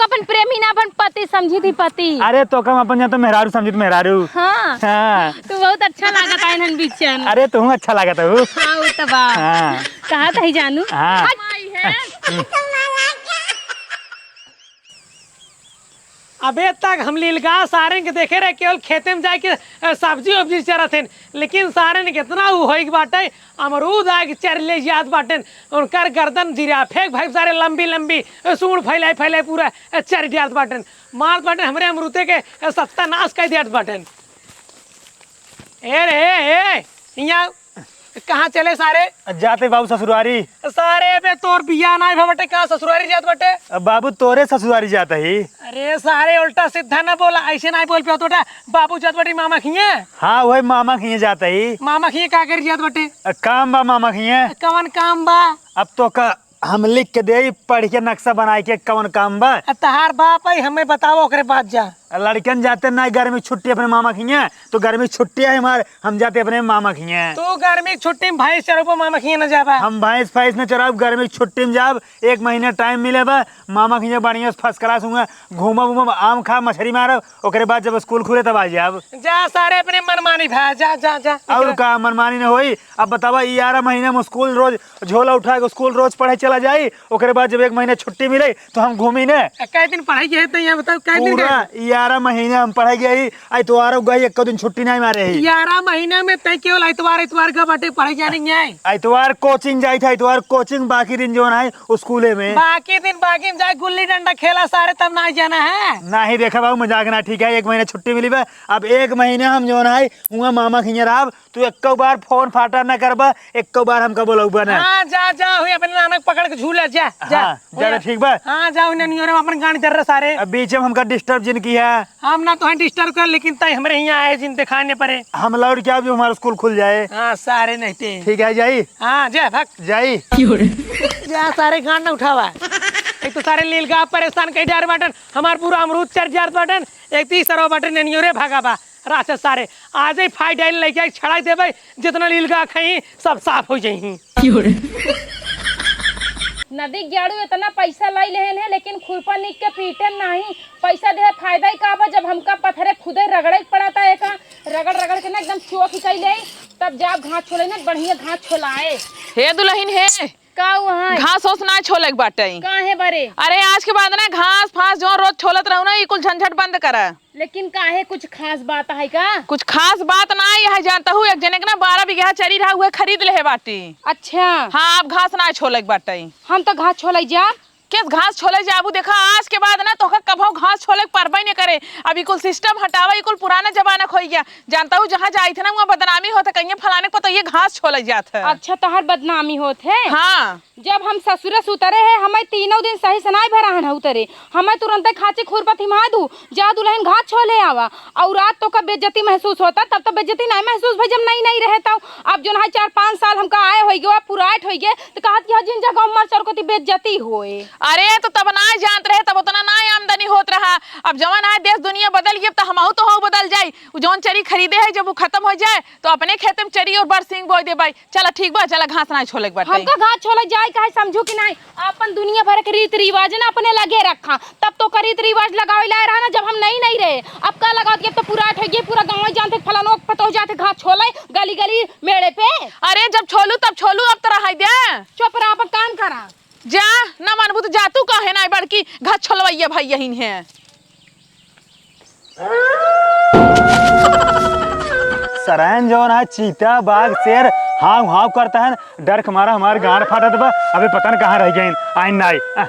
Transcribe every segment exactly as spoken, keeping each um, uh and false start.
अपन प्रेमी ना, अपन पति समझी थी, पति। अरे, तो कम अपन यहाँ तो मेहरारू समझी थी, मेहरारू। हाँ। हाँ। तू बहुत अच्छा लागत है इन्हन बीचन। अरे, तू अच्छा लागत है। हाँ, वो तो बा। हाँ। कहा था ही जानू? हाँ। हट। अबे तक हम लीलगा सारेन के देखे रहे, केवल खेते में जाके, अ, सब्जी उब्जी चरत हैं, लेकिन सारेन के इतना उ होइक बाटे, अमरूद आके चर ले जात बाटेन, उनकर गर्दन जिराफे के भाई सारे लंबी लंबी, अ, सूंड फैलाए फैलाए पूरा, अ, चर जात बाटेन, मारत बाटेन, हमरे अमरूदे के, अ, सत्यानाश कर दियात बाटेन। ए रे, ए, हियाँ कहाँ चले सारे? जाते बाबू ससुरारी। सारे बे तोर बियाह नाई भा बटे, कहाँ ससुरारी जात बटे? अब बाबू तोरे ससुरारी जात ही। अरे सारे उल्टा सीधा ना बोला, ऐसे नाई बोल पे तो बेटा, बाबू जात बटे मामा खिए। हाँ, वही मामा खिए जात ही। मामा खिए का कर जात बटे? अ, काम बा मामा खिए। कवन काम बा? अब तो का हम लिख के देई, पढ़ के नक्शा बनाई के कवन काम बा? आ, तहार बाप आई, हमें बताओ, ओकरे बाद जा। लड़कन जाते ना गर्मी छुट्टी अपने मामा खिए, तो गर्मी छुट्टी है हमारे, हम जाते अपने मामा खिए। तू गर्मी छुट्टी में भैंस चरउबा मामा खिए न जाबा? हम भैंस फैंस न चराब, गर्मी छुट्टी में जाब, एक महीना टाइम मिले बा, मामा खिए बढ़िया से फर्स्ट क्लास हुआ, घूमब उमब, आम खाब, मछरी मारब, ओकरे बाद जब स्कूल खुले तब आ जाब। जा सारे अपने मनमानी भा, जा, जा, जा। और का मनमानी न होई? अब बतावा, ई ग्यारह महीना में स्कूल रोज झोला उठा के स्कूल रोज पढ़े चला जाई, ओकरे बाद जब एक महीना छुट्टी मिले तो हम घूमी ने। आ, कै दिन पढ़ाई के है तो यहाँ बताओ, कै दिन पूरा का? ग्यारह महीना हम पढ़े गए ही, आइतवार गए, एको दिन छुट्टी नहीं मारे ही। ग्यारह महीना में तय केवल आइतवार, आइतवार का बाटे पढ़े जाने के आई। आइतवार कोचिंग जाई था, आइतवार कोचिंग, बाकी दिन जो है स्कूले में। बाकी दिन बाकी में जाए गुल्ली डंडा खेला सारे, तब ना जाना है। नहीं देखा बाबू, मजाक ना, ठीक है, एक महीना छुट्टी मिली बा, अब एक महीना हम जो है हुआ मामा खिया रहब, तू एक्को बार फोन फाटा न करबा, एक्को बार हमका बोलौबा न। हाँ, जा, जा, हुई अपने नानक पकड़ के झूला, जा, जा। हाँ, जा, हुई, ठीक बा। हाँ, जा, हुई ननियोरे में अपन गाड़ी दर्रा सारे। अब बीच में हमका डिस्टर्ब जिन किया। हम ना तोहे डिस्टर्ब कर, लेकिन तय हमरे हियाँ आए जिन दिखाने परे। हम लौट के अब जो हमारा स्कूल खुल जाए। हाँ, सारे नहीं ते। ठीक है, जाई। हाँ, जा, भाग। जाई। जा, सारे गांड ना उठावा। एक तो सारे लीलगा परेशान कई डार बाटन, हमार पूरा अमरूद चर जात बाटन, एक तीस सरवा बाटन ननियोरे भागा बा। राक्षस सारे, आज ही फाइव डाइन लेके आई, छड़ाई देबे, जितना लीलगा खई, सब साफ हो जाई। नदी ग्याड़ू इतना पैसा लाई लेहन है, लेकिन खुरपा निक के पीटन नाही। पैसा देहे फायदा ही का बा, जब हमका पथरे खुदे रगड़े के पड़ता है का, रगड़ रगड़ के ना एकदम चोख ही कई ले, तब जाब घास छोले ना, बढ़िया घास छोलाए। हे दुलहिन हे, का हुआ है? घास ओस ना छोले के बाटे। काहे बरे? अरे आज के बाद ना घास फास जो रोज छोलत रहू ना, ई कुल झंझट बंद करा। लेकिन काहे, कुछ खास बात है का? कुछ खास बात ना है, जानता हूँ एक जने के ना बारह बीघा चरी रहा, उहे खरीद लेहे बाटी। अच्छा। हाँ, अब घास ना छोले के बाटे। हम तो घास छोले जाब। केस घास छोले जाबू? देखा, आज के बाद ना तोहका कभो घास छोले के परबे न करे। अब ई कुल सिस्टम हटावा, ई कुल पुराना जमाना खोई गया। जानता हूँ जहाँ जाई थे ना, वहाँ बदनामी होत है, कहिए फलाने को तो ये घास छोले जात है। अच्छा, तोहर बदनामी होत है? हाँ। जब हम ससुरे से उतरे है, हमें तीनों दिन सही से नाई भराहन है उतरे, हमें तुरंते खाची खुरपा थिमा दू, जा दुलहिन घास छोले आवा। और रात तोका बेइज्जती महसूस होता, तब तो बेइज्जती नाई महसूस भई जब नई नई रहे तो। अब जो ना चार पाँच साल हमका आए होई गए, पुराइट होई गए, तो कहत कि हाँ जिन जगह मर चरकती बेइज्जती होए। अरे तो तब ना जानत रहे, तब उतना ना आमदनी होत रहा। अब जवन आए देश दुनिया बदल गई, अब तो हमहू तो हो बदल जाई। उ जवन चरी खरीदे है, जब वो खत्म हो जाए तो अपने खेते में चरी और बरसिंग बोई देबे। चला ठीक बा, चला घास ना छोले के बाटे। हमका घास छोले जाए काहे समझू कि नाई? अपन दुनिया भर के रीत रिवाज ना अपने लगे रखा, तब तो का रीत रिवाज लगावे लाए रहा ना जब हम नई नई रहे। अब का लगावत, अब तो पूरा ठगिए, पूरा गाँव जानते फलानो पतो जाते घास छोले गली गली मेड़े पे। अरे जब छोलू तब छोलू, अब तो रहाई दे। चुप रहा, अपन काम करा। जा, ना मानबू तो जा तू, कहे ना बड़की घास छोलवैया भाई यही है। सरैन जौन है, चीता, बाघ, शेर, हाव हाव करता है, डर के मारा हमार गांड फाटत बा। अबे पता न कहाँ रह गइन, आइन ना आई। आ।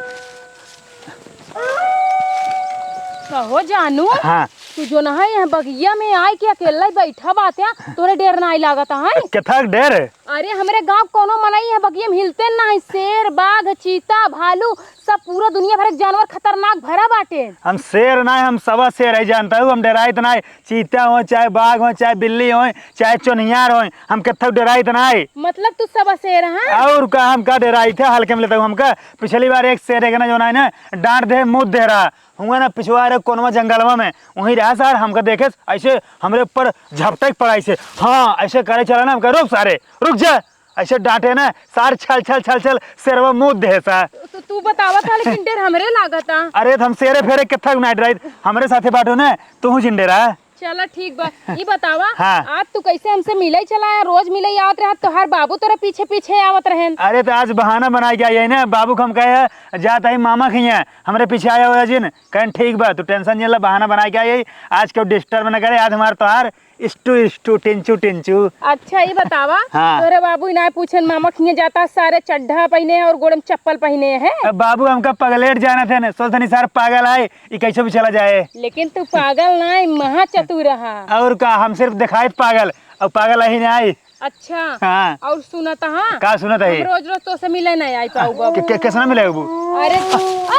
कहो जानू, हाँ। तू जो ना है यहाँ बगिया में आए के अकेला ही बैठा बात है, तोरे डेर ना आई लागत है? केथा डेर? अरे, हमरे गाँव कोनो मनई है, बगिया में हिलते ना है। शेर, बाघ, चीता, भालू, सब पूरा दुनिया भर के जानवर खतरनाक भरा बाटे। हम शेर ना है, हम सवा शेर है, जानता हूँ, हम डेराइत ना है। चीता हो, चाहे बाघ हो, चाहे बिल्ली हो, चाहे चोनियार हो, हम केथू डेराइत ना है। मतलब तू सवा शेर है? और का, हम का डेराइत है, हल्के में लेता हूँ हमका। पिछली बार एक शेर एक ना जो ना है ना, डांट दे, मुद दे रहा। हुआ ना पिछुआ रे कोनवा जंगलवा में, वहीं रहा सार, हमका देखे ऐसे हमरे ऊपर झपटे के पड़ा ऐसे। हाँ, ऐसे करे चला ना, हमका, "रुक सारे, रुक जा।" ऐसे डांटे ना, सार छल छल छल छल शेरवा मूत देहे सा। तो तू बतावा था, लेकिन डर हमरे लागता। अरे, तो हम शेरे फेरे कितना नाइट राइट हमरे साथे बाटो ना, तू जिन डेरा। चला ठीक बा। ई बतावा, हाँ। आज तू कैसे हमसे मिले चला आया? रोज मिले आवत रहा, तोहार बाबू तोरा पीछे पीछे आवत रहेन। अरे, तो आज बहाना बनाए के आई है ना, बाबू के हम कहे जात है मामा खिया, हमरे पीछे आया हुआ जिन। कहन ठीक बा, तू टेंशन जिन ला, बहाना बनाए के आई है, आज क्यों डिस्टर्ब न करे, आज हमार तोहार इस्टू इस्टू टिंचू टिंचू। अच्छा, ई बतावा, हाँ। तोरे बाबू ना पूछेन मामा खिया जाता, सारे चड्ढा पहिने हैं और गोड़े में चप्पल पहिने हैं। अब बाबू हमका पगलेट जानत है ना, सोचतनी सार पागल है, ई कैसे भी चला जाए। लेकिन तू पागल ना है, महा चतुर रहा। और का, हम सिर्फ दिखाइत पागल, और पागल ही ना आई। अच्छा। हाँ। और सुनत हाँ? का सुनत है? हम रोज रोज तोसे मिले ना आई पाऊ बाबू। के, के, कैसे ना मिले बाबू? अरे तू, आ!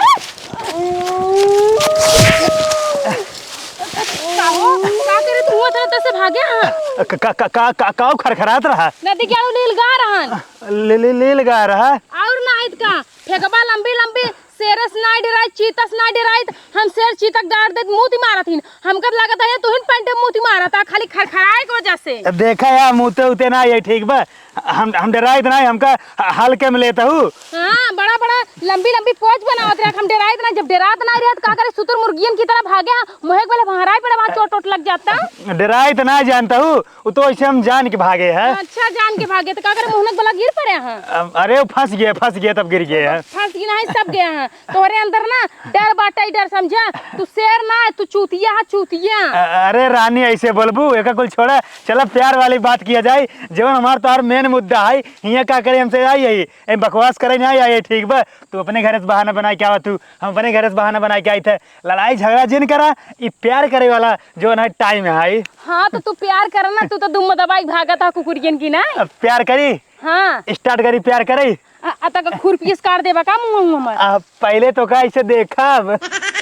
का हो? का करे तू हुआ था तैसे भागे हाँ? का, का, का, का, का, का खरखरात रहा? नदी के आलू लील गा रहन। ले, ले, लील गा रहा? और ना आइत का? फेंकबा लंबी लंबी, शेरस नाय डेराइत, चीतस नाय डेराइत, हम शेर चीतक डार देत, मूती मारत हिन। हमका त लागत है, तुहिन पैंटे मूती मारत आ, खाली खरखराए के वजह से। देखा यार, मूते उते ना, ये ठीक बा? हम, हम डेराइत ना, हमका ह-, हल्के में लेता हूँ। हाँ, बड़ा बड़ा लंबी लंबी पोज बनावत रहे, हम डेराइत ना, जब डेरात ना रहे, तो का करे, सुतुर मुर्गियन की तरह भागे, हाँ, मोहे के बेले भहराए पड़े, वहाँ चोट वोट लग जाता। डेराइत ना जानता हूँ, वो तो ऐसे हम जान के भागे हैं। अच्छा, जान के भागे, तो का करे, मुहनक वाला गिर पड़े हैं? अ-, अरे, वो फंस गए, फंस गए, तब गिर गए हैं। फंस गए ना, सब गए हैं। तोहरे अंदर ना डर बाटे, डर समझा। तू शेर ना है, तू चूतिया है, चूतिया। अ-, अरे रानी, ऐसे बोलबू, एका कुल छोड़ा। चला, प्यार वाली बात किया जाए, जवन हमार तोहार मेन मुद्दा है। हियाँ का करे हमसे आई है, ए, बकवास करे ना आई है, ठीक बा? तू अपने घरे से बहाना बनाए के आवा तू, हम अपने घरे से बहाना बनाए के आई थे। लड़ाई झगड़ा जिन करा, ई प्यार करे वाला जवन है टाइम है। हाँ, तो तू प्यार करा ना, तू तो दुम दबाई भागत है कुकुरियन की ना। अब प्यार करी? हाँ। स्टार्ट करी प्यार करे? आ, आ, तक खुरपी से काट देबा का मुंह, मुंह हमर? आ, पहले तो का इसे देखब।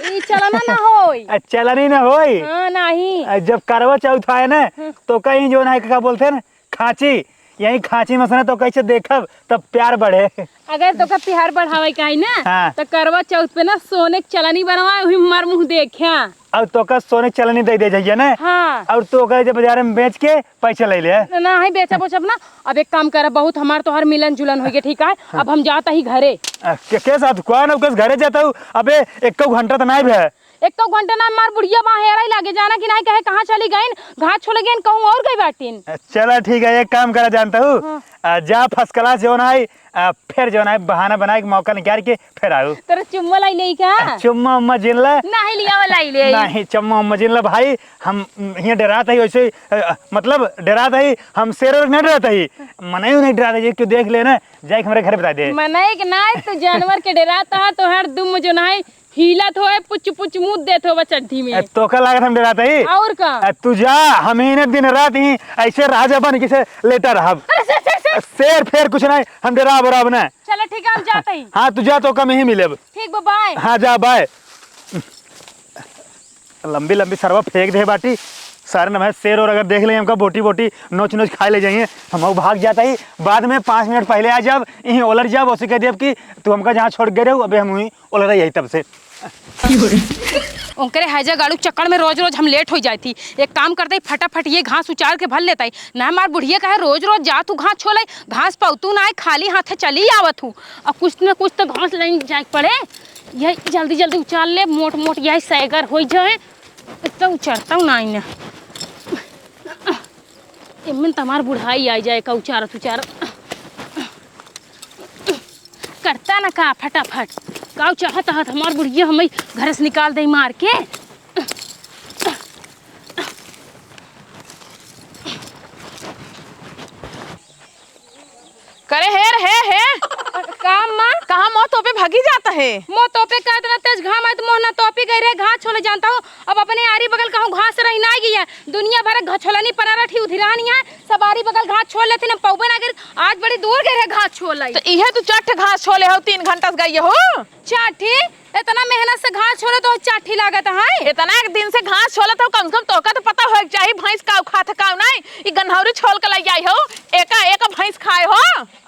ई चलना ना होई। आ, चलनी ना होई? हाँ, नाही। आ, जब करवा चौथ आए ना, हम्म। तो कहीं जो ना, का बोलते हैं ना, खांची, यही खांची में से ना तो कैसे देखब, तब प्यार बढ़े। अगर तो का प्यार बढ़ावे का है ना, हाँ। तो करवा चौथ पे ना सोने के चलनी बनवा, वही मार मुंह देखा। और तो का सोने के चलनी दे दे जाइए ना। हाँ। और तो का जब बाजार में बेच के पैसा ले ले। ना, ना, ही बेचब उचब ना। अब एक काम करब, बहुत हमार तोहार मिलन जुलन होइगे, ठीक है? हाँ। अब हम जात ही घरे। आ, के, के साथ? कौन है, किस घरे जाता हूँ? अबे, एको घंटा तो नहीं भे। एको घंटा ना, मार बुढ़िया बा हेराई लागे, जाना कि नहीं, कहे कहाँ चली गईन, घास छोले गईन, कहूँ और गई बाटिन। आ, चला ठीक है, एक काम करा जानता हूँ। हाँ। आ, जा फर्स्ट क्लास जो ना आई, आ, फिर जो ना आई, बहाना बनाए के मौका निकाल के फिर आऊ। तोरा चुम्मा लाई ले का? आ, चुम्मा उम्मा जिन ला। नहीं लिया वाला ही ले। नहीं, चुम्मा उम्मा जिन ला भाई, हम, हियाँ डेरात ही वैसे, अ, मतलब डेरात ही, हम शेर और नहीं डेरात ही, मनई नहीं डेरात ही, क्यों देख लेना, जाए के हमारे घर बता दे। मनई के ना, तू जानवर के डेरात हा, तोहार दुम जो ना है, हिलत होए, पुच पुच मुद देत होबा चड्ढी में। ए, तोका लागत हम डेरात ही? और का? ए, तू जा, हम ही ने दिन रात ही ऐसे राजा बन के से लेटा रहब। अरे, से, से, से। शेर फेर कुछ नहीं, हम डेराब ओराब ना। चलो ठीक है, हम जाते ही। हाँ, तू जा, तोका हम ही मिलेब। ठीक बा, बाय। हाँ, जा, बाय। लंबी लंबी सरवा फेंक दे बाटी। सारे नम्है शेर और अगर देख ले हमका बोटी बोटी नोच नोच खाए ले जाइए, हम भाग जाता ही। बाद में पाँच मिनट पहले आ जाब, यहीं ओलर जाब, उसे कह देब कि तू हमका जहाँ छोड़ गए रहो, अबे हम वहीं ओलर यही तब से। ओकरे हैजा गाड़ू के चक्कर में रोज रोज हम लेट हो जाती। एक काम करते ही, फटाफट ये घास उचार के भर लेता ही। ना हमार बुढ़िया कहे रोज रोज जा तू घास छोले, घास पौतू ना आए, खाली हाथे चली आवत हूँ। और कुछ न कुछ तो घास लेने जाए के पड़े। यही जल्दी जल्दी उचार ले, मोट मोट यही सैगर हो जाए। इतना उचरता हूँ ना इन्हें। एमन त हमार बुढ़ाई आ जाए का उचारत उचारत। करता ना का फटाफट। का चाहत हत हमार बुढ़िया हमें घर से निकाल दे मार के। करे हे रे, हे, हे। का अम्मा? कहाँ मोह तोपे भागी जाता है? मोह तोपे का इतना तेज घाम है तो मोह ना तोपी गई रे, घास छोले जानता हूँ। अब अपने आरी बगल कहूँ घास रही ना गई है। दुनिया भर घछोलनी परारठी उधिरानी है, सब आरी बगल घास छोल लेते ना पौबे ना गिर। आज बड़ी दूर गए रहे घास छोल आई। तो इहे तू चट्ठ घास छोले हो, तीन घंटा से गई हो। चाठी? इतना मेहनत से घास छोले तो चाठी लागत है। इतना एक दिन से घास छोले तो कम से कम तोका तो पता होए के चाही भैंस काउ खात काउ नहीं। ई गन्हौरी छोल के लई आई हो, एका एक भैंस खाए हो।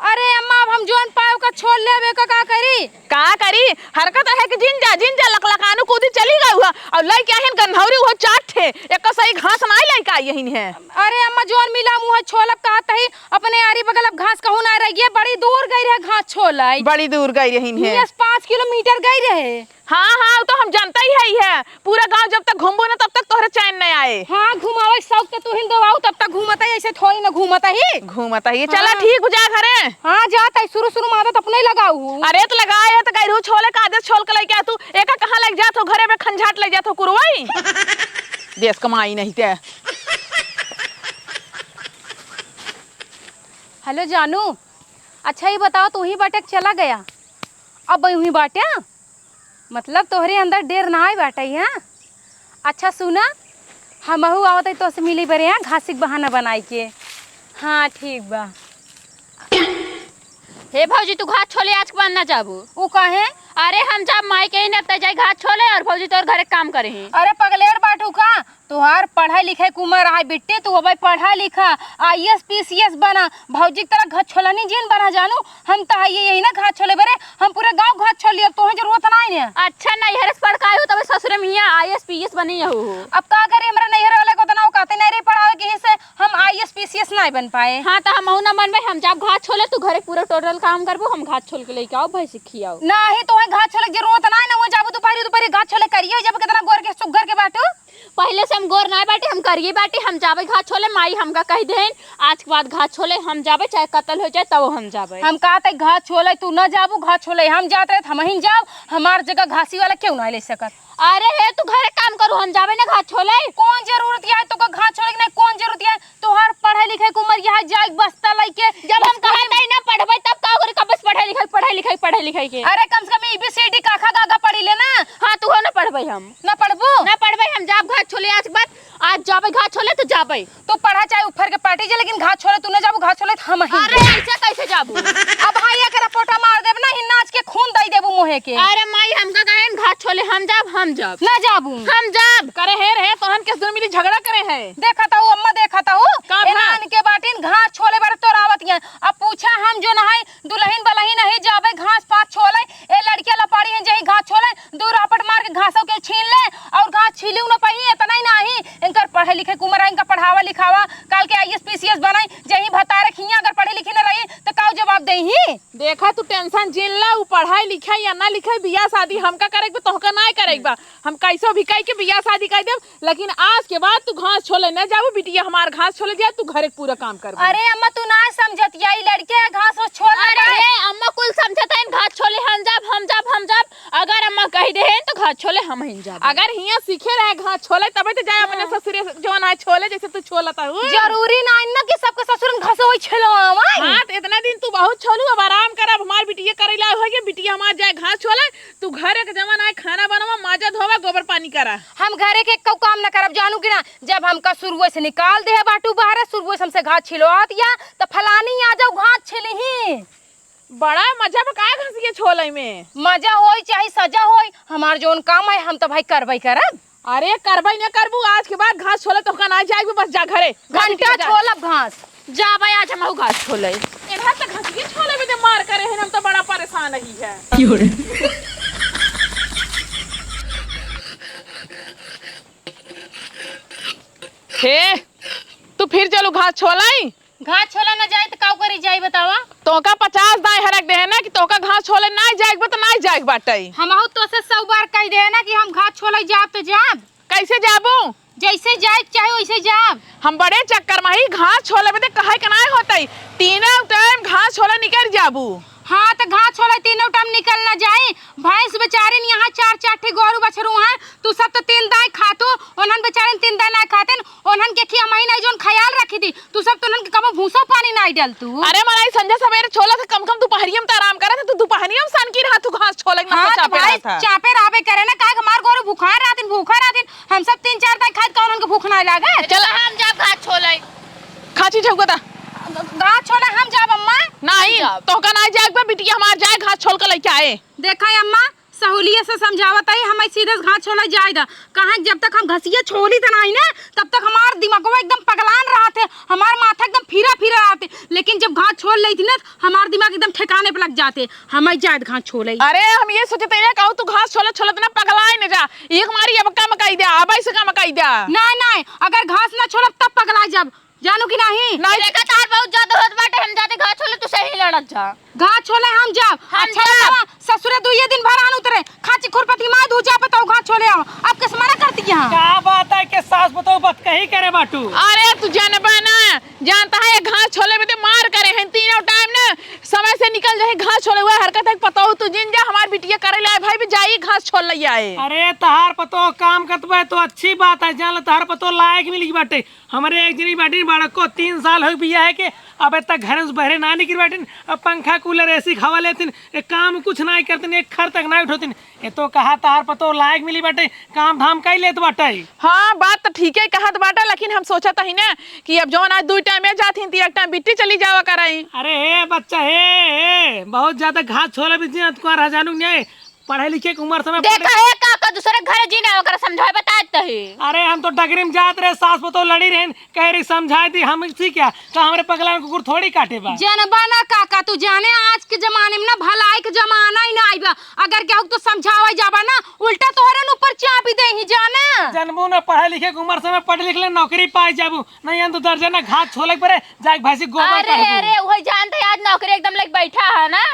अरे अम्मा, अब हम जोन पाए ओका छोल लेबे का, का करी? का करी? हरकत है कि जिन जा, जिन जा, लकलकानू कूदी चली गई हुआ। लइके आहिन गन्धौरी, उहो चार ठे, एक सही घास नाई लइके आई हइन है। अरे अम्मा, जौन मिला मुँह छोलब कहत ही, अपने आरी बगल अब घास कहूँ ना रह गए, बड़ी दूर गई रहे घास छोलाई। बड़ी दूर गई रहीन है। यस, पाँच किलोमीटर गई रहे। हाँ, हाँ, वो तो हम जानता ही है, ही है। पूरा गाँव जब तक घूमबो ना, तब तक तोहरे चैन नहीं आए। हाँ, घुमावे के शौक तो तू ही देवाऊ, तब तक घूमत है, ऐसे थोड़ी ना घूमत है। घूमत है, चला हाँ। ठीक, जा घरे। हाँ, जात है, शुरू शुरू में आदत अपने लगाऊ हूँ। अरे तो लगाए है तो गैरू छोले का आदत छोल के लेके आ तू, एका कहाँ लेके जात हो, घरे में खंझाट लेके जात हो कुरवाई। देश कमाई नहीं ते। हेलो जानू, अच्छा ये बताओ, तू ही बाटे चला गया, अब वही बाटे, मतलब तोहरे अंदर डेर ना आए बाटे, हाँ? अच्छा सुना, हमहू आवत है तोसे मिली बरे, हाँ, घासी के बहाना बनाई के। हाँ, ठीक बा। हे भौजी, तू घास छोले आज के बाद ना जाबू। उ काहे? अरे हम जाब माई के ही न, तै जाई घास छोले और भौजी तोर घरे काम करे ही। अरे पगलेर बाटू का? तोहार पढ़ाई लिखाई के उमर है बिट्टी, तू अबे पढ़ा लिखा, आईएएस पीसीएस बना, भौजी की तरह घास छोलनी जिन बना जानू। हम तो है यही ना घास छोले बरे, हम पूरे गाँव घास छोल लिया, तोहे जरूरत ना है। अच्छा नैहर से पढ़ के आयु तबे ससुरे में हियाँ आईएएस पीएस बनी हो। अब का करे, हमरा नैहर वाले को इतना औकाते नहीं रही पढ़ावे के, से हम आईएएस पीसीएस नहीं बन पाए। हाँ तो हम ना बनबे, हम जाब घास छोले, तू घरे पूरा टोटल काम करबो, हम घास छोल के लेके आओ, भैंस खियाओ। नहीं, तोहे घास छोले के जरूरत ना है ना, वो जाबू दोपहरी दोपहरी घास छोले करिए, जब कितना गोर के सुग्घर के बाटू। पहले से हम गोर ना बाटे, हम करिए बाटे, हम जाबे घास छोले, माई हमका कह देन, आज के बाद घास छोले हम जाबे, चाहे कत्ल हो जाए तब हम जाबे। हम कहते घास छोले तू ना जाबू, घास छोले हम जात रहे, हम ही जाब, हमार जगह घासी वाला क्यों ना ले सकत। अरे हे, तू घरे काम करू, हम जाबे ना घास छोले। कौन जरूरत है तो का घास छोले की? नहीं, कौन जरूरत है? तोहार पढ़े लिखे के उम्र यहाँ जाए बस्ता लइके जब हम स्कूल कहत में हई ना पढ़बे, तब का करे, कब से पढ़े लिखे, पढ़े लिखे, पढ़े लिखे के? अरे, कम से कम एबीसीडी काखा गागा पढ़ी ले ना। हाँ, तू हो ना पढ़बे हम। ना पढ़बू? ना पढ़बे हम, जाब घास छोले आज के बाद, आज जाबे घास छोले तो जाबे। तू पढ़ा चाहे उफर के पाटी जा, लेकिन घास छोले तू ना जाबू, घास छोले हम ही। अरे, ऐसे कैसे जाबू? अब हाँ, एक रपोटा मार देब ना, ही नाच के खून दई देबू मुँहे के। अरे माई, हमका कहेन घास छोले हम जाब, हम जाब। ना जाबू। हम जाब। करे हे रे, तोहन के दुनू मिली झगड़ा करे है। देखत हऊ अम्मा, देखत हऊ। का ए भा? नान के बाटिन घास छोले बड़े तोरावत हैं। अब पूछा हम जो नहाई दुलहिन बलहिन नहीं जाबे घास पात छोले। ए लड़किया लपाड़ी हैं जही घास छोले, दू रापट मार के घासों के छीन ले और घास छीलियो न पाई। इतना ही नाही, इनकर पढ़े लिखे के उम्र है, इनका पढ़ावा लिखावा, काल के आईएएस पीसीएस बनाई। जही भतारे खिया अगर पढ़े लिखे न रही तो काऊ जवाब देही? देखा, तू टेंशन जिन ला, उ पढ़ाई लिखाई या ना लिखाई, बियाह शादी हमका करे के बा, तोहका नाय करे के बा। हम कैसो भी कह के बियाह शादी कर देब, लेकिन आज के बाद तू घास छोले न जाबू, बिटिया हमार घास छोले जाए, तू घरे के पूरा काम करबू। अरे अम्मा, तू ना समझत या, ई लड़के घास वास छोल अरे पड़े। हे अम्मा, कुल समझत हन, घास छोले हम जाब, हम जाब, हम जाब। अगर अम्मा कह दे हैं तो घास छोले हम ही जाब। अगर हियाँ सीखे रहे घास छोले, तबे तो जाए अपने हाँ। ससुरे जौन आए छोले, जैसे तू छोलत हऊ। जरूरी ना है ना कि सबके ससुरन घास वही छेलवावे। हाँ, तो इतना दिन तू बहुत छोलू, अब आराम कर, अब हमार बिटिया करे लायक हो गई, बिटिया हमार जाए घास छोले, तू घरे के जवन आए खाना बनावा, माजा धोवा, गोबर पानी करा। हम घरे के एक्कौ काम न करब, जानू कि ना? जब हमका शुरुए से निकाल दे बाटू बाहर, शुरुए से हमसे घास छिलवात या, त फलानी आ जाओ घास छिलही। बड़ा मजा बा का घासिया छोलई में? मजा होई चाहे सजा होई, हमार जौन काम है हम तो भाई करबई करब। अरे करबई न करबू, आज के बाद घास छोले तोहका ना जाए, बस जा घरे। घंटा जा। छोलब घास। जा भाई, आज हम घास छोले। इधर तो घासिया छोले में दे मार करे हैं, हम तो बड़ा परेशान ही है। क्यों रे? हे, तू फिर चलू घास छोलई? घास छोले न जाए त काऊ करी जाई बतावा? तोका पचास दाई हरक दे है ना कि तोका घास छोले नाई जाए के बा त नाई जाए के बाटई। हमहू तोसे सौ बार कह दे है ना कि हम घास छोले जाब त जाब। कैसे जाबू? जैसे जाए के चाहे वैसे जाब। हम बड़े चक्कर में ही घास छोले में ते कहे के नाई होतई। तीनों टाइम घास छोले निकल जाबू। हाँ, त घास छोले तीनों टाइम निकल ना जाए। भैंस बेचारिन यहाँ चार चार ठे गोरू बछरू हैं, तू सब तो तीन दाई खातू, ओनहन बेचारिन तीन दाई ना खातिन, ओनहन के खी हमही नहीं जौन ख्याल रखी थी, तू सब तो ओनहन के कबो भूसा पानी नहीं डलतू। अरे मलाई, संझा सवेरे छोला से कम कम दोपहरिया में तो आराम करे थे, तू दोपहरिया में सन की रहा, तू घास छोले में हाँ, तो चापे भाई, रहा था। चापे रहबे करे ना, काहे कि हमार गोरू भूखा रहतिन, भूखा रहतिन, हम सब तीन चार दाई खात का ओनहन के भूख नहीं लागे। चल, हम जाब घास छोले। खाची झौका ता। घास छोले हम जाब अम्मा। नहीं, हम जाब। तोहका नहीं जाए बा, बिटिया हमार जाए घास छोल के लेके आए। देखा अम्मा, सहुलियत से समझावत हई, हमें सीधे से घास छोले जाए दा। काहे कि जब तक हम घसिया छोलित नाहीं ना, तब तक हमार दिमागवा एकदम पगलान रहत है, हमार माथा एकदम फिरा फिरा रहत है। लेकिन जब घास छोल लेइत ना, हमार दिमाग एकदम ठिकाने पे लग जात है। हमें जाए दा घास छोले। अरे, हम ये सोचत है, कहूँ तू घास छोलत छोलत ना पगलाए न जा। एक मारी अब कम कई द्या, अब ऐसे कम कई द्या। नाहीं, नाहीं, अगर घास ना छोलब तब पगलाए जाब। जानू कि नाहीं? नाहीं। देखा, तार बहुत ज्यादा होत बाटे, हम जाते घास छोले, तू सही लड़त जा। घास छोले हम जाब। हम अच्छा जाब। बतावा, ससुरे दुइये दिन भर आन उतरे, खाची खुरपती माय धू जा, बताओ घास छोले आओ। अब किस मना करती यहाँ? का बात है कि सास बताओ बात कही करे बाटू? अरे तू जनबा ना, जानता है ये घास छोले में तो मार करे हैं तीनों टाइम ना, समय से निकल जाए घास छोले हुआ हरकत है, पता हो तू जिन जा, हमार बिटिया करे लाए भाई भी जाई घास छोल ले आए। अरे तहार पतो काम करत बा तो अच्छी बात है, जान ले तहार पतो लायक मिली बाटे। हमरे एक जनी बाटिन बड़को, तीन साल हो बियाह के, अबे तक घर से बहरे ना निकल बाटिन। अब पंखा, कूलर, एसी क हवा लेतिन, एक काम कुछ ना करतिन, एक खर तक ना उठोतिन। ये तो कहा तार पतो लायक मिली बाटे, काम धाम कई लेत बाटे। हाँ, बात तो ठीके कहत बाटे, लेकिन हम सोचत ही ना कि अब जौन आज दुई टाइम में जात ही, तो एक टाइम बिट्टी चली जावा कराई। अरे हे बच्चा, हे, हे, बहुत ज्यादा घास छोले भी जिन, तुकार हजानू नहीं। पढ़े लिखे के उम्र समय देखा पढ़े हे काका, दूसरे घरे जीना ओकरा समझाए बताए त ही। अरे हम तो डगरी में जात रहे, सास पतोह लड़ी रहन, कह रही समझाए दी, हम इसी क्या, तो हमरे पगला में कुकुर थोड़ी काटे बा। जनबा ना काका, तू जाने आज के जमाने में ना भलाई के जमाना ही ना आइबा। अगर केहू तो समझावे जाबा ना, उल्टा तोहरे न ऊपर चापी दे ही जाने। जनबू ना पढ़े लिखे के उम्र समय पढ़ लिख ले, नौकरी पाए जाबू, नहीं हम तो दर्जन ना घास छोले परे, जाके भैंसी गोबर अरे, काढ़बू। अरे, वही जानते आज नौकरी एकदम लेके बैठा है ना।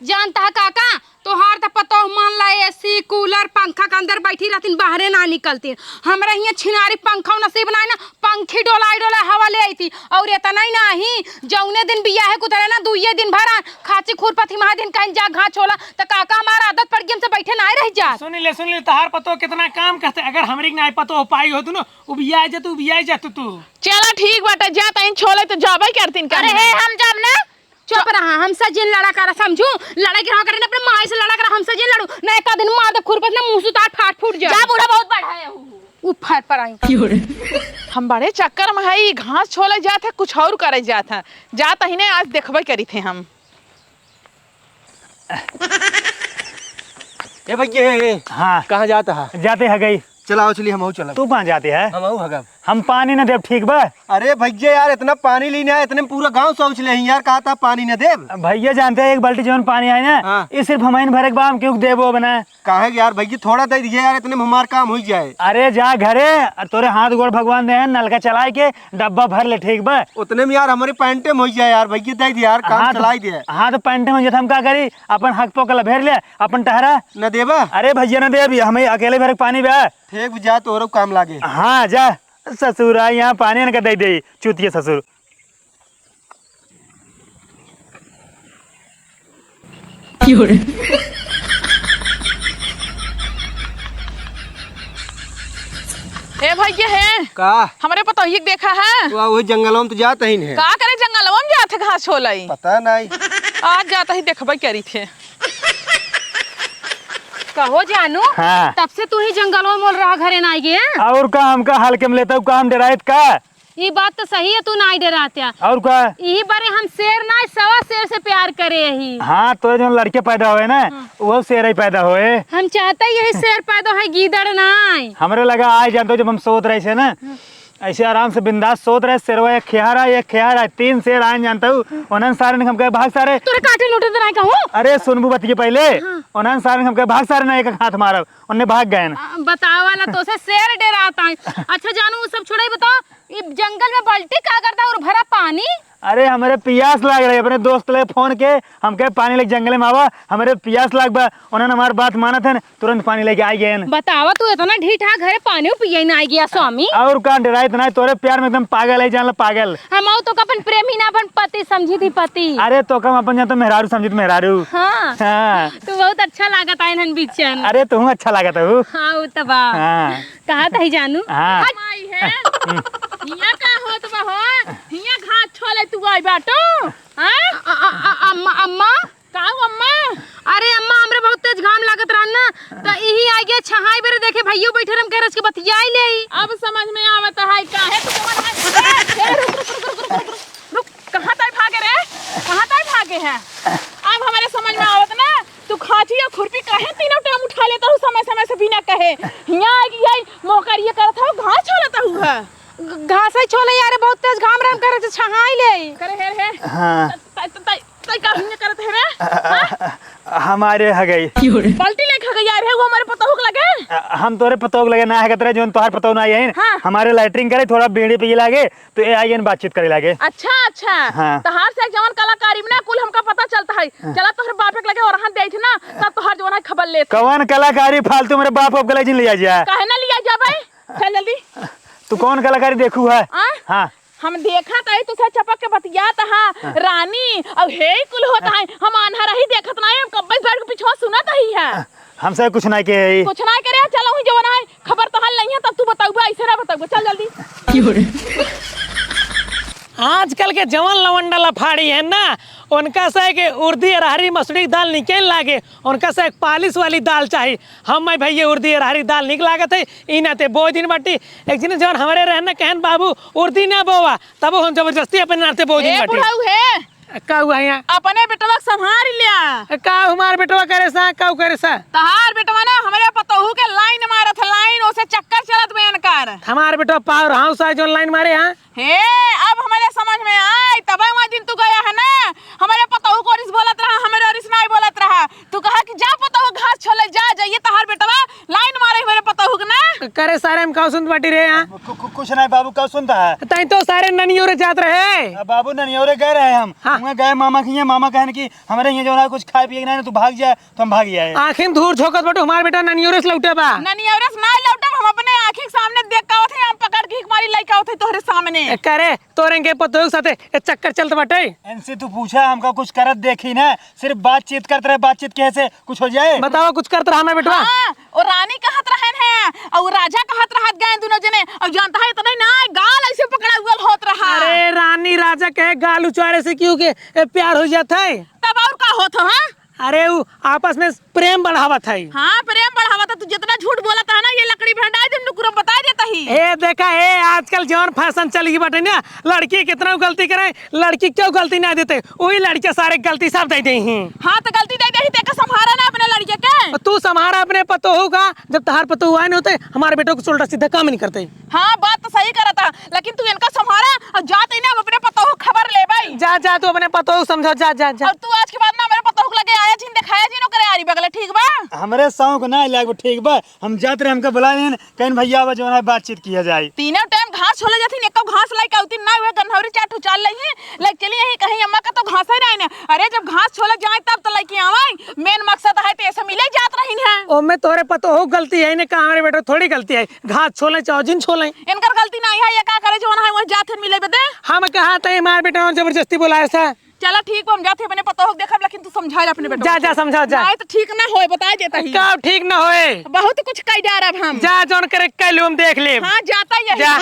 जानता है काका, तोहार त पतोह मान ला एसी, कूलर, पंखा के अंदर बैठी रहतीन, बाहरे ना निकलतीन। हमरा हियाँ छिनारी पंखा नसीब ना है ना, पंखी डोलाई डोलाई हवा ले आई थी। और इतना ही नाही, जौने दिन बियाहे कुदरे ना, दुइये दिन भर आ, खाची खुरपथी महा दिन कहीं जा घास छोला, त काका हमार आदत पड़ गई, हमसे बैठे ना रह जा। सुन ले, सुन ले, तोहार पतोह कितना काम करते, अगर हमरी के ना पतोह पाई हो तू ना, उबिया जा तू, उबिया जा तू, तू। चला ठीक बाटे, जा तहीं छोले तो जाबे करतीन का अरे हे, हम जाब ना। चुप रहा, हमसे जिन लड़ा करा, समझू? लड़ाई के रहा करे ना, अपने माई से लड़ा करा, हमसे जिन लड़ू। ना एक दिन मार दे खुरपत ना, मुंह से तार फाट फूट जाए। जा, बूढ़ा बहुत बढ़ा है। ऊ फाट पर आई। हम बड़े चक्कर में है, ई घास छोले जात है, कुछ और करे जात है। जात ही ने, आज देखबे करी थे हम। ए भैया, ए, ए, हाँ। कहाँ जात है? जाते है गई। चलाओ, चलिए, हम चलब। तू कहाँ जाते है? हम हगब। हम पानी न देब, ठीक बा? अरे भैया यार, इतना पानी लेने आए, इतने में पूरा गांव सोच ले ही यार, कहा था पानी न देब। भैया जानते हैं, एक बाल्टी जौन पानी आए ना, हाँ। ये सिर्फ हमारे भरे के बा, हम क्यों देबो बना? काहे यार भैया, थोड़ा दे दीजिए यार, इतने में हमार काम हो जाए। अरे जा घरे, और तोरे हाथ गोड़ भगवान दे हैं, नलका चलाए के डब्बा भर ले, ठीक बा? उतने में यार हमारे पैंटे में हो जाए यार, भैया दे दे यार, काम हाँ तो, चलाई दे। हाँ तो पैंटे में हो जाए, हम का करी? अपन हक पोकला भेर ले, अपन टहरा। न देबा? अरे भैया न देबी, हमें अकेले भरे के पानी बा। ठीक बा, जा तोहरो काम लागे। हाँ, जा। ससुरा, यहाँ पानी इनका दे दे, चूतिया ससुर। ए भैया है। का? हमरे पतोहिए के देखा है। वाह, वही जंगलवा में तो जात ही है। का करे जंगलवा में जात है घास छोलई? पता नहीं। आज जात ही देखबे करी थे। कहो जानू, हाँ। तब से तू ही जंगलवा में रहा, घरे ना आइगे। और का, हमका हल्के में लेता हूँ, काम डरायत का? ई बात तो सही है, तू नाई डरात्या। और का? यही बारे हम शेर ना, सवा शेर से प्यार करे ही। हाँ, तोरे जौन लड़के पैदा होए ना, हाँ। वो शेर ही पैदा होए। हम चाहते यही शेर पैदा है, गीदड़ नाई। हमरे लगा आए जानते हो, जब हम सोत रहे से ना, हाँ। ऐसे आराम से बिंदास सोत रहे, शेरवा एक खेहारा, एक खेहारा, तीन शेर आए जानते हो, उन्हन सारे ने हमके भाग सारे। तोरे काटे लूटे तो नाई कहूँ? अरे सुनबू बतिये पहले, हाँ। उन्हन सारे ने हमके भाग सारे ना, एक हाथ मारब, उन्हें भाग गए ना। आ, बताओ वाला तो से शेर डराता है। अच्छा जानू, वो सब छोड़े, बताओ ई जंगल में बाल्टी का करता और भरा पानी? अरे, हमरे पियास लाग रही, अपने दोस्त ले फोन के, हमके पानी लेके जंगल में आवा, हमरे पियास लाग बा। उन्हन हमार बात मानत है, तुरंत पानी लेके आई गए। बतावा, तू इतना ढीठ है, घरे पानी पिए ना आई गया स्वामी। और का, डराइत ना, तोरे प्यार में एकदम पागल है, जान ला पागल। हम आऊ तो अपन प्रेमी ना, अपन पति समझी थी, पति। अरे, तो कम अपन जान तो मेहरारू समझी थी, मेहरारू। हाँ। हाँ। तू बहुत अच्छा लागत है इन्हन बीचन। अरे, तू अच्छा लागत है। हाँ, वो तो बा। हाँ। कहा तही जानू? हाँ। हट। माई है। हिया का होत बा हो? हिया घास छोले तू आई बाटो? हाँ? अ-, अ-, अ-, अम्मा, अम्मा। का हो अम्मा? अरे अम्मा, हमरे बहुत तेज घाम लागत रहन ना, तो इही आगे छहाई बेरे देखे भैयो बैठे रहन, कह रहे के बतियाई ले। अब समझ में आवत है काहे तू जवन है। ए, ए, रुक, रुक, रुक। कहाँ ताई भागे रे? कहाँ ताई भागे है? अब हमारे समझ में आवत ना, तू खाची या खुरपी काहे तीनों टाइम हियाँ आइ के यही मोहकरिया करत हौ, घास छोलत हौ है। घ-, घास ही छोले यार, बहुत तेज घाम रहन करे, तो छहाई ले। करे हे रे। हाँ। त-, त-, त-, तै का हियाँ करत है रे? हाँ? हमारे हगई। पलटी लेके हगई यार है, वो हमारे पतोह के लगे। हम तोरे पतोह के लगे ना हगत रहे, जोन तोहार पतोह ना आई है। हाँ। हमारे लैट्रिन करे, थोड़ा बीड़ी पिए लागे, तो ए आई एन बातचीत करे लागे। अच्छा, अच्छा। हाँ। तहार से एक जवन कलाकारी में ना कुल हमका पता चलता है। हाँ। चला तोहरे बापे के लगे ओरहन देइत ना, तब तोहर जवन है खबर लेत। कवन कलाकारी फालतू मेरे बाप के लगे जिन लिया जा। काहे ना लिया जा भाई? चल जल्दी। तू कवन कलाकारी देखू है? आ? हाँ। हम देखत है तुसे चपक के बतियात हा, हाँ। रानी, अब हे कुल होत है। हम आन्हर ही देखत ना है, हम कब्बे से बैठ के पिछवा सुनत ही है। हमसे कुछ नहीं कहे। कुछ नहीं करे, चलो ही जवन है। खबर तोहर लइहे, तब तू बतउबे, ऐसे ना बतउबे, चल जल्दी। आजकल के जवन लवंडा लफाड़ी है ना, उनका से के उर्दी अरहरी मसूरी के दाल निके लागे, उनका से एक पालिश वाली दाल चाही। हम मैं भैया उर्दी अरहरी दाल निक लागत है, ई नाते बोए दिन बाटी। एक दिन जवन हमरे रहन ना कहन, "बाबू, उर्दी ना बोवा," तब हम जबरदस्ती अपने नाते बोए दिन ए बाटी। बुढ़ऊ है, का हुआ यहाँ? अपने बेटवा के संभाल लिया। ए, का हमार बेटवा करे सा, का करे सा? तहार बेटवा ना हमरे पतोहू के लाइन मारत है, लाइन, ओसे चक्कर चलत बे इनकर। हमार बेटवा पावर हाउस है, जोन लाइन मारे, हाँ? हे, अब हमरे समझ में आई, तबे वहाँ दिन तू गया है ना, हमरे पतोहू को ओरिस बोलत रहा, हमरे ओरिस नाई बोलत रहा। तू कहा कि जा पतोहू घास छोले, जा, जाइए तहार बेटवा लाइन मारे मेरे पतोहू के ना। करे सारे हम का सुनत बाटी रे यहाँ? कु-, कु-, कुछ नहीं बाबू, का सुनता है? तई तो सारे ननियोरे जात रहे। अब बाबू ननियोरे गए रहे हम। हाँ। वहाँ गए मामा के यहाँ, मामा कहन कि हमरे यहाँ जो है कुछ खाए पिए के नहीं, तू भाग जाए, तो हम भाग जाए। आँखी में धूर झोंकत बाटू, हमार बेटा ननियोरे से लौटे बा। ननियोरे से ना लौटब, हम अपने आँखी के सामने देख के आवत है, हम पकड़ के एक मारी लेके आवत है तोहरे सामने। ए, करे, तोरे के पतोह के साथे ए चक्कर चलत बाटे। इनसे तू पूछा, हमका कुछ करत देखी ना, सिर्फ बातचीत करत रहे, बातचीत कैसे कुछ हो जाए? बताओ, कुछ करत रहा हमार बेटवा? हाँ, ओ रानी कहत रहन है, और राजा कहत रहत गए दोनों जने, और जानता है इतना ही ना, गाल ऐसे पकड़ा हुआ होत रहा। अरे रानी राजा कहे गाल उचारे से क्यों के ए, प्यार हो जात है? तब और का होत हो, हाँ? अरे उ आपस में प्रेम बढ़ावत है। हाँ, प्रेम बढ़ावत है। तू जितना झूठ बोलत है ना, ये लकड़ी भंडाई दिन नुकुरम बताई देता ही। ए देखा, ए आजकल जौन फैशन चल गई बाटे ना, लड़की कितना गलती करे, लड़की क्यों गलती ना देते, वही लड़के सारे गलती सब दे दे ही। हाँ, तो गलती दे दे ही, तेका संभारा ना अपने लड़के के। तू संभारा अपने पतोहू का, जब तहार पतोहू आए नहीं होते, हमारे बेटों को उल्टा सीधा काम नहीं करते। हाँ, बात तो सही करत है, लेकिन तू इनका संभारा और जात ही ना, हम अपने पतोहू खबर लेबई। जा, जा, तू अपने पतोहू समझा, जा, जा, जा। और तू आज के बाद ना हमारे पतोहू के लगे आया जिन, दिखाया जिन, ओकरे आरी बगले, ठीक बा? हमरे शौक ना लाग, ठीक बा? हम जात रहे, हमका बुला लेन, कहीं भैया आवा, जौन है बातचीत किया जाए। तीनों टाइम घास छोले जाती, एको घास लाई का उती ना हुए, गन्हौरी चाट उचाल लई है, लेके चली यही कहीं अम्मा का तो घास ही नहीं ना। अरे, जब घास छोले जाए तब तो लेके आवे, मेन मकसद है तो ऐसे मिले जात रही है। ओमे तोरे पतोहू गलती है, इन्हें का हमारे बेटा थोड़ी गलती है। घास छोले चाहो जिन छोले। इनकर गलती नाहीं है, ये का करे जौन है वही जात है मिले बदे। हम कहा तई हमार बेटा जबरदस्ती बोलाए सा। चला ठीक बा, हम जात ही अपने पतोह के देखब, लेकिन तू समझा ले अपने बेटा जा, के। जा, समझाओ, जा। नाहीं तो ठीक ना होए, बताई देता ही। का ठीक ना होए? बहुत कुछ कई डारब हम। जा, जौन करे कई लो, हम देख लेब। हाँ, जाता ही यही। जा।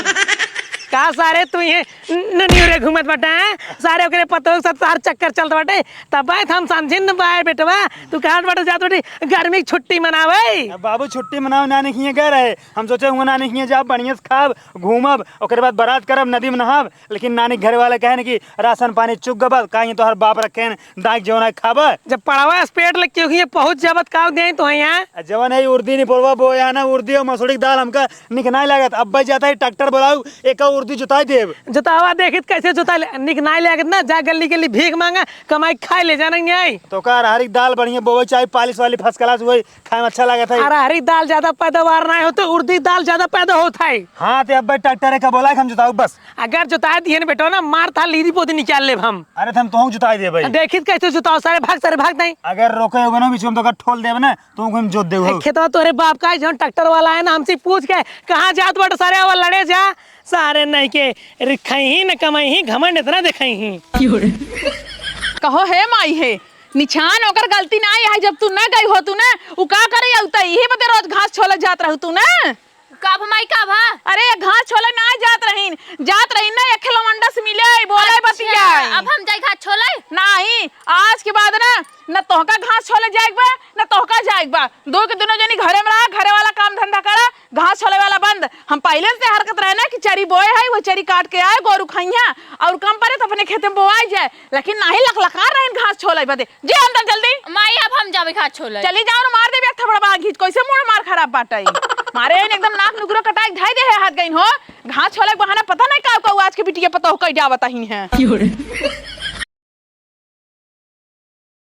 का सारे तू ये ननियोरे घूमत बाटे, हैं? सारे ओकरे पतोह के साथ तार चक्कर चलत बाटे। तब बात हम समझिन न बाय बेटवा, तू कहाँ बाटे जात बाटे? गर्मी के छुट्टी मनावे। अब बाबू छुट्टी मनावे, नानी खिए गए रहे। हम सोचे हुआ नानी खिए जाब, बढ़िया से खाब, घूमब, ओकरे बाद बारात करब, नदी में नहाब। लेकिन नानी के घरे वाले कहेन कि राशन पानी चुक गबा, काहे तोहर बाप रखेन दाई जौन है खाबा। जब पड़वा स्पेट लग के हुई पहुँच जाबत का दे तो है यहाँ। आ जवन है उर्दी नहीं पड़वा बोया ना, उर्दी और मसूरी की दाल हमका निक नाई लागत। अब भाई जाता है ट्रैक्टर बुलाऊ, एक उर्दी जुताई देब। जुतावा देखित कैसे जुता ले, निक नाई लागत ना, जा गली गली भीख मांगा, कमाई खाए ले जाना नहीं आई। तो का अरहरी की दाल बढ़िया बोवे चाहे पालिश वाली फर्स्ट क्लास वही खाए में अच्छा लागत है। अरहरी दाल ज्यादा पैदावार ना होते, उर्दी दाल ज्यादा पैदा होत है। हाँ, ते अब भाई ट्रैक्टर है का बोला है, हम जुताऊ बस। अगर जुताई दिहन बेटो ना, मार था लीरी पोती निकाल लेब हम। अरे, तो हम तोहूँ जुताई देबै। देखित कैसे जुताओ, सारे भाग, सारे भाग नहीं। अगर रोके हो ना बीच में, तो अगर ठोल देब ना, तो हम जोत देब हो। खेतवा तोरे बाप का है, जौन ट्रैक्टर वाला है ना, हमसे पूछ के, "कहाँ जात बाटे सारे, आवा लड़े जा।" सारे नहीं के रिखई ही न कमाई ही, घमंड इतना दिखाई ही। कहो हे माई हे, निछान ओकर गलती ना है, जब तू ना गई हो तू ना, उ का करे अउता, यही बदे रोज घास छोले जात रहू तू ना। का भा माई, का भा? अरे, ये घास छोले ना जात रहीन, जात रहीन ना, एक लवंडा से मिले, बोले अच्छा, बतियाए। अब हम जाई घास छोले? नहीं, आज के बाद ना, न तोहका घास छोले जाएक बा, न तोहका जाएक बा। दो के दोनों जनी घरे में रहा, घरे वाला काम धंधा करा, घास छोले वाला बंद। हम पहले से हरकत रहे ना कि चरी बोए है, वो चरी काट के आए, गोरू खइया, और कम परे तो अपने खेत में बोआई जाए, लेकिन नहीं लकलकार रहीन घास छोले बदे। जे अंदर जल्दी। माई, अब हम जाबे घास छोले। चली जाओ ना, मार देबे एक थपड़ा बा घींच, कैसे मूड मार खराब बाटे। अरे, एकदम नाक नुगरो कटाई धाई दे है हाथ गइन हो। घास छोले के बहाना पता नहीं का, का आज के बिटिया पता हो कई जावत ही है।